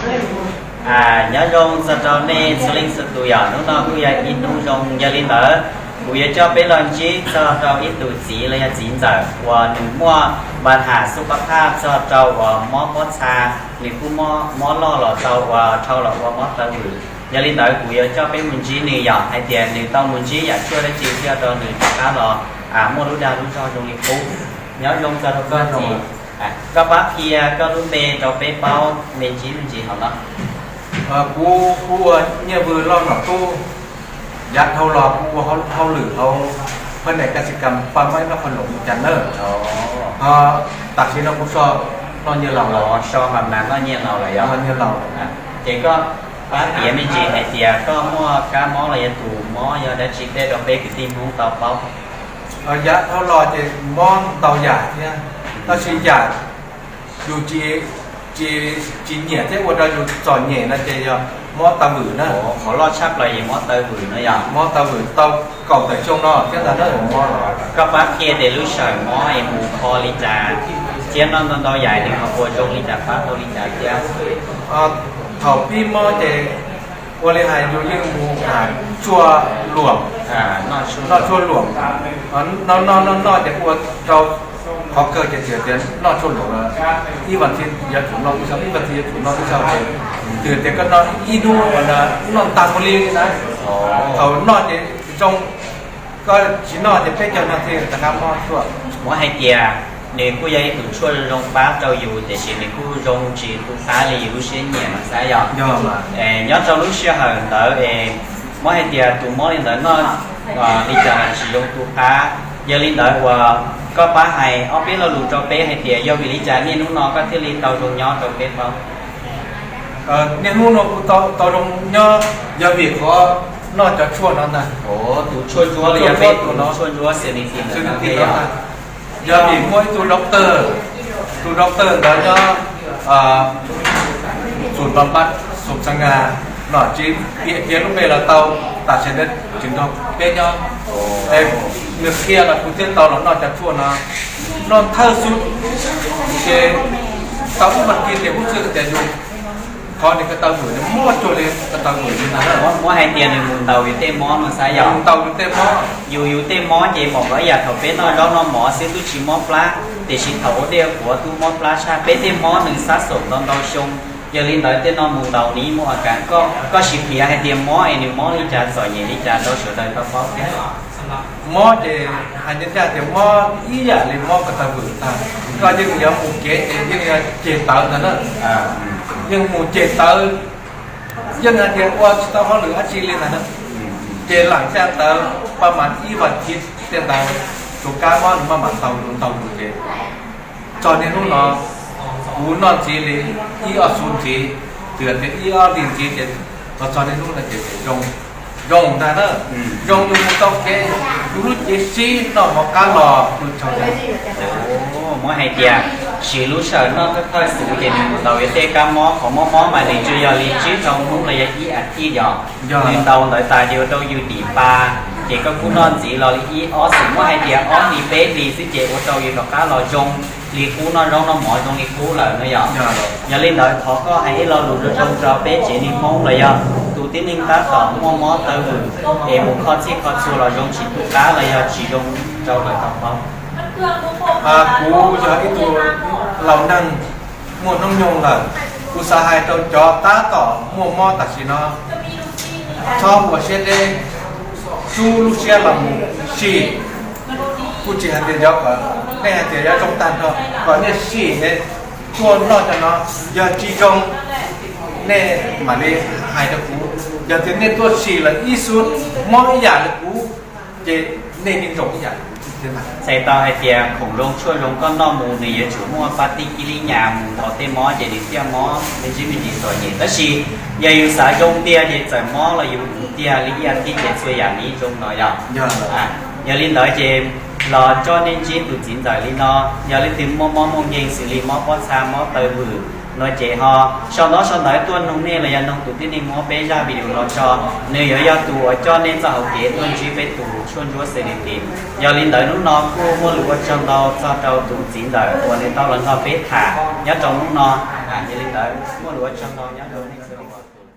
Nyob zoo txog rau nej txhua leej txhua tus yom, hnub no kuj yog ib hnub zoo. Yog li ntawd, kuv yuav coj peb los ntsib txog rau ib tus txiv los yog txiv ntxawm uas nws muaj npa has xub pab thaj txog rau uas mob pob txha, nws kuj mob loj los tau uas dhau los ua mob taw vwm. Yog li ntawd, kuv yuav coj peb mus ntsib nws yom, hais tias nws tau mus ntsib yam tshuaj dab tsi thiaj rau nws rov qab los muaj lub dag lub zog zoo li qub. Nyob zoo txog rau koj txiv, koj pab qhia koj lub npe rau peb paub me ntsis me ntsis hauv no. Kuv, kuv ua Nyiaj Vwm Loj Nom Tub. Yav dhau los kuv ua hauj lwm hauv pha nes kas xi kas paj maib noj qhov loos li cas na. Ho tam sim no kuv so noj nyiaj laus lawm. So mas noj nyiaj laus lawm yog? Noj nyiaj laus. Ces koj pab piav me ntsis hais tias koj muaj kab mob los yog tus mob yog dab tsi tej rau peb kwv tij Hmoob tau paub. Yav dhau los ces mob ntau yam thiab, tab sis yam yus tsis, tsis nyiam thiab ua rau yus txom nyem no ces yog mob taw vwm na. Qhov loj tshaj plaws yog mob taw vwm no yog? Mob taw vwm tau kaum tawm xyoo no thiab ntag na. Koj pab qhia tias lub sij hawm mob es mus kho li cas thiab noj ntau ntau yam nws ho puas zoo li cas pab tau li cas thiab? Thaum pib mob ces ua li hais yus yeej mus tham tshuaj luam, noj tshuaj luam, noj noj noj noj ces ua rau qhov kawg ces tias noj tshuaj luam lawm ib vas thiv yuav tsum noj ib zaug, ib vas thiv yuav tsum noj ib zaug ces twb tias koj noj ib hnub noj tag mus li na. Thaum noj ces zoo, koj tsis noj ces peb caug no thiaj rov qab mob tshuaj. Muab hais tias nws kuj yog ib tug tshuaj zoo pab rau yus tiam sis nws kuj zoo tsis tu qab li yus lub siab nyiam no xav yog? Nyob rau lub sij hawm ntawd es muab hais tias tus mob li ntawd noj li cas los tsis zoo tu qab. Yog li ntawd uas koj pab hais ob peb lo lus rau peb hais tias yog vim li cas niaj hnub no koj thiaj li tau zoo nyob rau peb paub? Niaj hnub no kuv tau zoo nyob yog vim qhov noj cov tshuaj no ntag. Tus tshuaj ntsuab li yog peb tus no, tshuaj ntsuab xws li tim ntawd no. Yog vim muaj ib tug doctor, tus doctor ntawd nyob Xus Npab, Xus Xas Ngas no, tsis piav lub npe los tau, tam sim no tsis nrog peb nyob. Nws qhia los kuv thiaj tau los noj cov tshuaj no, noj thawj xub ces tau ib vas thiv ces kuj xwb tias yus qhov nws ko taw vwm nws muaj cuag li ko taw vwm li ntag. Muab hais tias nws mus ntaus yus tej mob no xav yog? Ntaus yus tej mob. Yus yus tej mob ces pom nkaus ib yam thaum peb noj zaub noj mov xwb twb tsis mob plab, tiam sis thaum ua dej ua qhuav twb mob plab tshaj. Peb tej mob nws xab xaum ntau ntau xyoo, yog li ntawd tej no mus ntaus nws muaj a kas. Koj sim piav hais tias mob es nws mob li cas txom nyem li cas rau sawv daws tau paub thiab. Mob ces hais ncaj ncaj tias mob ib yam li mob ko taw vwm ntag. Koj yeej yuav mus kev ces yeej yuav ceg tawv ntag na. Yeej mus ceg tawv, yeej hais tias ua tsis tau hauj lwm dab tsi li ntag na. Ces lam caj tawv paj mas ib vas thiv tej ntawd, tus kab mob nws maj mam ntaus ntaus ces txog niaj hnub no kuv noj ntxiv li ib ob xub ntxiv, twb tias ib ob hlis ntxiv ces txog niaj hnub no ces zoo, zoo ntag na. Zoo yus mus tau kev, yus lub cev sib noj mov qab los yus tsaug ntag. Muab hais tias siv lub sij hawm noj thawj thawj xub ces nws mus ntaus yus tej kab mob, qhov mob mob mas nws tsuas yog li tsib rau hnub los yog ib as thiv yog. Nws ntaus ntawd tas ces ua rau yus dim pa, ces koj kuj noj ntxiv los li ib ob xub, muab hais tias ob hlis peb hlis xwb ces ua rau yus rov qab los zoo li qub, noj zaub noj mov zoo li qub lawm no yog. Yog li ntawd thov koj hais ib lo lus zoo zoo rau peb tsev neeg Hmoob los yog tus tib neeg tab tom muaj mob taw vwm es mus kho txhij kho txhua los zoo tsis tu qab los yog tsis zoo rau lawv tau paub. Kuv yog ib tug laus neeg muaj hnub nyoog lawm, kuv xav hais rau cov tab tom muaj mob tam sim no, txhob ua siab deb, rub lub siab los mus sim. Kuj tsis hais tias yog kom nej hais tias yog zoo tag nrho, kom nej sim nej tuaj noj cov no, yog tsis zoo nej mam li hais rau kuv. Yog tias nej tuaj sim lawm ib xub mob ib yam li kuv, ces nej yeej zoo ib yam li kuv thiab ntag. Txhais tau hais tias khoom zoo tshuaj zoo koj noj mus nws yuav tsum muaj pab tib kib lib nyas mus ntaus tej mob ces nws thiaj mob me ntsis me ntsis txom nyem. Tab sis yog yus xav zoo tiag ces txawm mob los yus mus tiag li ib as thiv ces txhua yam nws zoo no yog. Yog li ntawd ces los coj nej ntsib tus txiv ntxawm li no, yog leej twg muaj mob muaj nkeeg xws li mob pob txha mob taw vwm no ces ho sau ntaub sau ntawv tuaj noog nej los yog noog tus tib neeg muab peb zaj video no tso, nws yuav yog tus uas coj nej txoj hauv kev tuaj ntsib peb tus tshuaj ntsuab Selectin. Yog li ntawd hnub no kuj muaj lus ua tsaug ntau txog rau tus txiv ntxawm uas nws tau los nrog peb tham nyob rau hnub no. Yog li ntawd muaj lus ua tsaug ntau nyob rau nej txhua tus uas